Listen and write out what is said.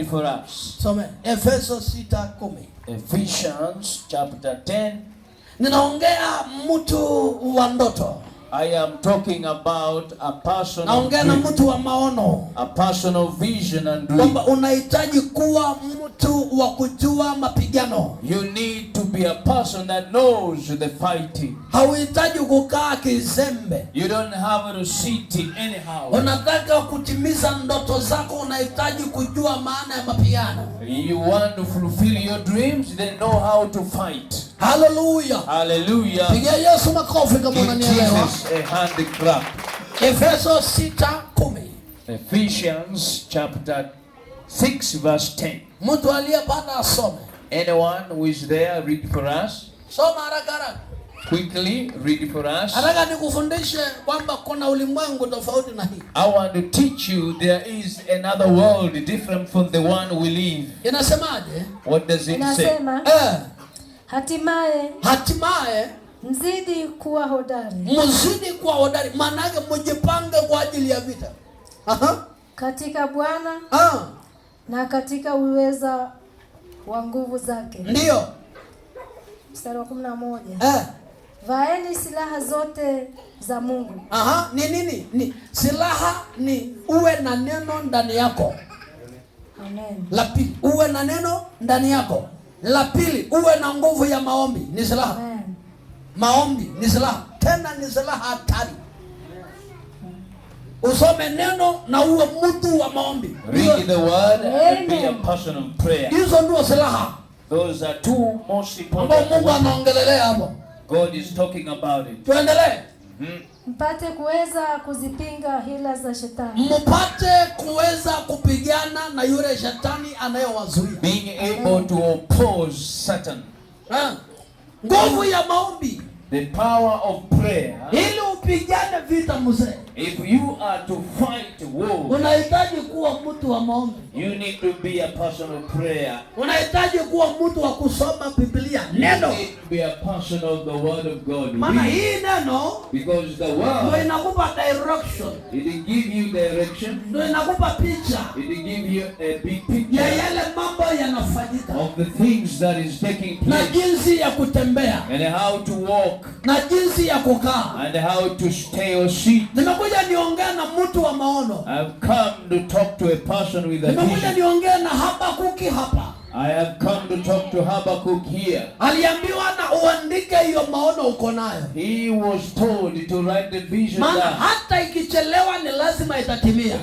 For us. Some Efeso 6:10. Ephesians chapter 10. Ninaongea mtu wa ndoto. I am talking about a person of Naongea na dream, mtu wa maono. A person of vision and dream. Kwamba unahitaji kuwa mtu wa kujua mapigano. You need to be a person that knows the fighting. Hauhitaji kukaa kizembe. You don't have to sit anyhow. Unataka kutimiza ndoto zako, unahitaji kujua maana ya mapigano. You want to fulfill your dreams, then know how to fight. Haleluya! Hallelujah. Pigia Yesu makofi kama Give unanielewa. Jesus a hand clap. Efeso 6:10. Ephesians chapter 6 verse 10. Mtu aliyepata asome. Anyone who is there, read for us. Soma haraka haraka. Quickly read for us. Nataka nikufundishe kwamba kuna ulimwengu tofauti na hii. I want to teach you there is another world different from the one we live. Inasemaje? What does it say? Inasema, hatimaye Hatimaye mzidi kuwa hodari mzidi kuwa hodari, maanake mjipange kwa ajili ya vita. Aha. katika Bwana na katika uweza wa nguvu zake. Ndiyo. Mstari wa 11. Vaeni silaha zote za Mungu. Aha, ni nini? Ni silaha ni uwe na neno ndani yako. Amen. La pili, uwe na neno ndani yako. La pili, uwe na nguvu ya maombi, ni silaha. Amen. Maombi ni silaha, tena ni silaha hatari. Usome neno na uwe mtu wa maombi. Read the word and be a Amen. Person of prayer. Hizo ndio silaha Those are two most ambao important Mungu weapons. anaongelelea hapo. God is talking about it. Tuendelee. Mpate kuweza kuzipinga hila za shetani. Mpate kuweza kupigana na yule shetani anayewazuia. Being able to oppose Satan. Ah. Nguvu ya maombi The power of prayer. Ili upigane vita, mzee, If you are to fight war, unahitaji kuwa mtu wa maombi. You need to be a person of prayer. Unahitaji kuwa mtu wa kusoma Biblia, You neno. need to be a person of the word of God. Maana Read. Hii neno Because the ndio word, inakupa direction, it will give you direction. Ndio inakupa picha It will give you a big ya picture yale mambo yanafanyika of the things that is taking na place jinsi ya kutembea and how to walk na jinsi ya kukaa. And how to stay or sit. Nimekuja niongee na mtu wa maono. I've come to talk to a person with a Nimekuja vision. niongee na Habakuki hapa. I have come to talk to Habakkuk here. Aliambiwa na uandike hiyo maono uko nayo, He was told to write the vision maana down. hata ikichelewa ni lazima itatimia.